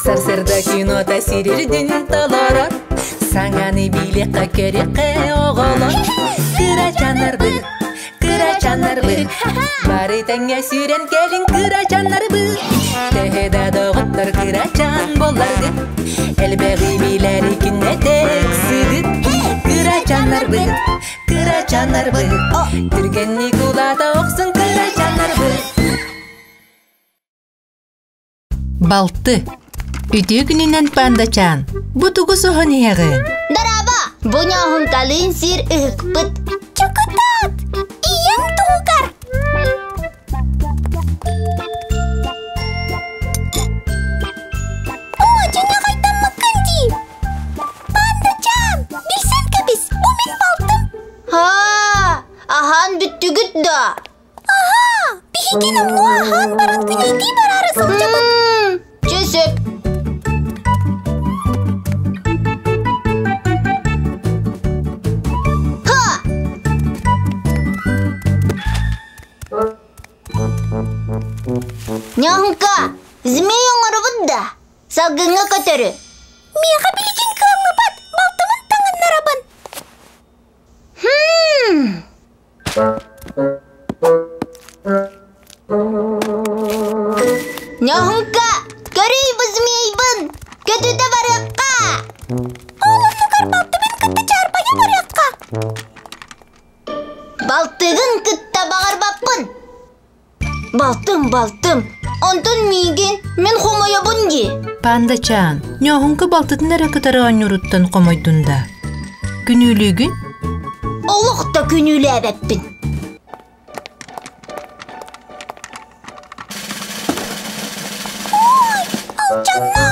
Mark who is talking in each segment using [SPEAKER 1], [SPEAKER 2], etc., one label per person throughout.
[SPEAKER 1] Сарсырда кинота сирирдин толорор Саҥаны билиэххэ көрүөххэ оҕолор Кырачаннарбыт, кырачаннарбыт Бары тэҥҥэ сүүрэн кэлиҥ кырачаннарбыт Төһө да доҕоттор кырачан буолларгыт Элбэҕи билэри күннэтэ ыксыгыт Кырачаннарбыт, кырачаннарбыт Түргэнник улаата охсун кырачаннарбыт Балты. Үтүө күнүнэн пандачаан. Бу тугу соһон иһэҕин?
[SPEAKER 2] Дараба, бу ньооһуҥкалыын сир ыһыкпыт.
[SPEAKER 3] Чокутаат! Ийэм туһугар! Оо, дьиҥэҕэйдаммыккын дии! Пандачаан, билсэн кэбис, бу мин балтым.
[SPEAKER 2] Haa, аһаан бүттүгүт да?
[SPEAKER 3] Аһаа, биһиги номнуо аһаан баран күнүүлүү бараары сылдьабыт.
[SPEAKER 2] Чэ сөп. Ха! Ньоҥка, змей оҥоробут да? Салгыҥҥа көтөрү.
[SPEAKER 3] Миэхэ билигин кыаллыбат, балтымын таҥыннарабын.
[SPEAKER 2] Хм. Ньоһуҥка, көрүй бу змейбын! Көтүтэ барыахха!
[SPEAKER 3] Ол оннугар балтыбын кытта чаарбайа барыахха!
[SPEAKER 2] Балтыгын кытта баҕарбаппын! Балтым, балтым, онтон миигин мин хомойобун дии.
[SPEAKER 1] Пандачаан, ньоһуҥка балтытын эрэ кытары оонньууруттан хомойдун да. Күнүүлүүгүн?
[SPEAKER 2] Олох да күнүүлээбэппин.
[SPEAKER 3] Ой, алдьанна!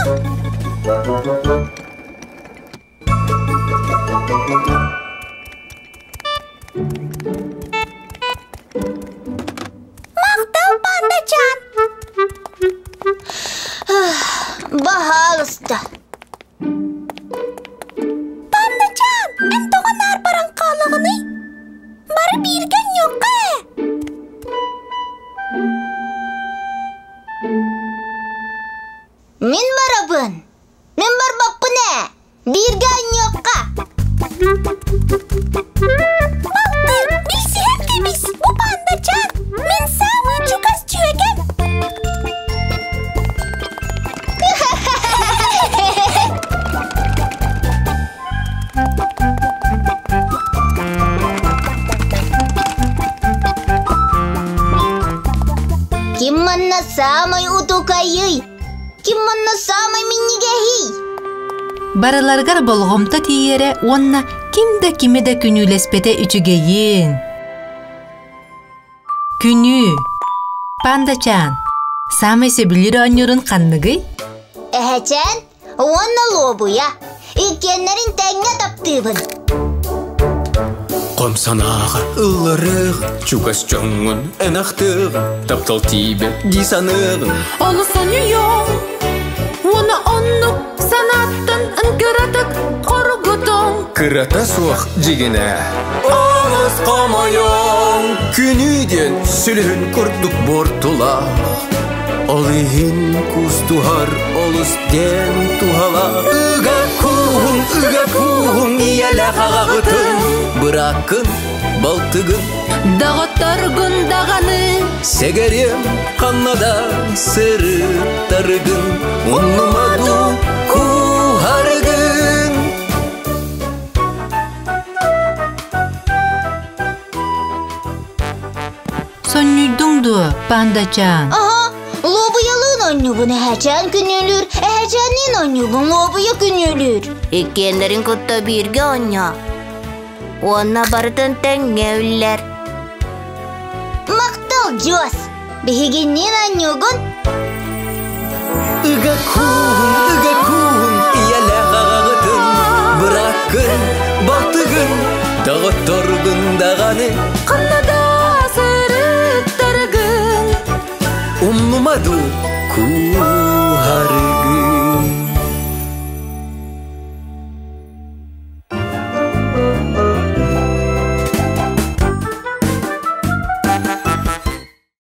[SPEAKER 3] Махтал, пандачан!
[SPEAKER 2] Баһаалыста.
[SPEAKER 3] Пандачан, эн тоҕо наар баран хаалаҕыный? Бары бииргэ ньуохха ээ!
[SPEAKER 2] Мин барабын. Мин барбаппын ээ. Бииргэ анньыахха.
[SPEAKER 3] Балты, билсиһэн кэбис, бу пандачан. Мин саамай чугас дьүөгэм.
[SPEAKER 2] Ким манна саамай утукайый? Ким манна саамай минньигэһий?
[SPEAKER 1] Барыларыгар болҕомто тиийэрэ уонна ким да кими да күнүүлэспэтэ үчүгэйин. Күнүү. Пандачаан. Саамай сөбүлүүр оонньуурун ханныгый?
[SPEAKER 2] Эһэчээн уонна луобуйа. Иккиэннэрин тэҥҥэ таптыыбын.
[SPEAKER 4] Хом санааҕа ылларыах, чугас дьоҥҥун эн ахтыаҕын, таптал тиийбэт дии саныаҕын.
[SPEAKER 1] Олус сонньуйуоҥ уонна оннук санааттан кыратык хоругутуҥ.
[SPEAKER 4] Кырата суох дьигинэ. Олус хомойуоҥ, күнүү диэн сүлүһүн курдук буортулаах. Ол иһин кустуһар олус диэн туһалаах. Ыга кууһун, ыга кууһун ийэлээх аҕаҕытын, бырааккын, балтыгын.
[SPEAKER 1] Доҕотторгун даҕаны
[SPEAKER 4] Сэгэриэм ханна да сырыттаргын, умнума дуу кууһаргын.
[SPEAKER 1] Сонньуйдуҥ дуо, пандачаан?
[SPEAKER 2] Аһа, луобуйалыын оонньуубун эһэчээн күнүүлүүр, эһэчээнниин оонньуубун луобуйа күнүүлүүр. Иккиэннэрин кытта бииргэ оонньоо. Уонна барытын тэҥҥэ үллэр. Махтал, Дьуос! Биһигинниин оонньуугун?
[SPEAKER 4] Ыга кууһун, ыга кууһун, ийэлээх аҕаҕытын, бырааккын, балтыгын, доҕотторгун даҕаны.
[SPEAKER 1] Ханна да сырыттаргын
[SPEAKER 4] Умнума дуу кууһаргын.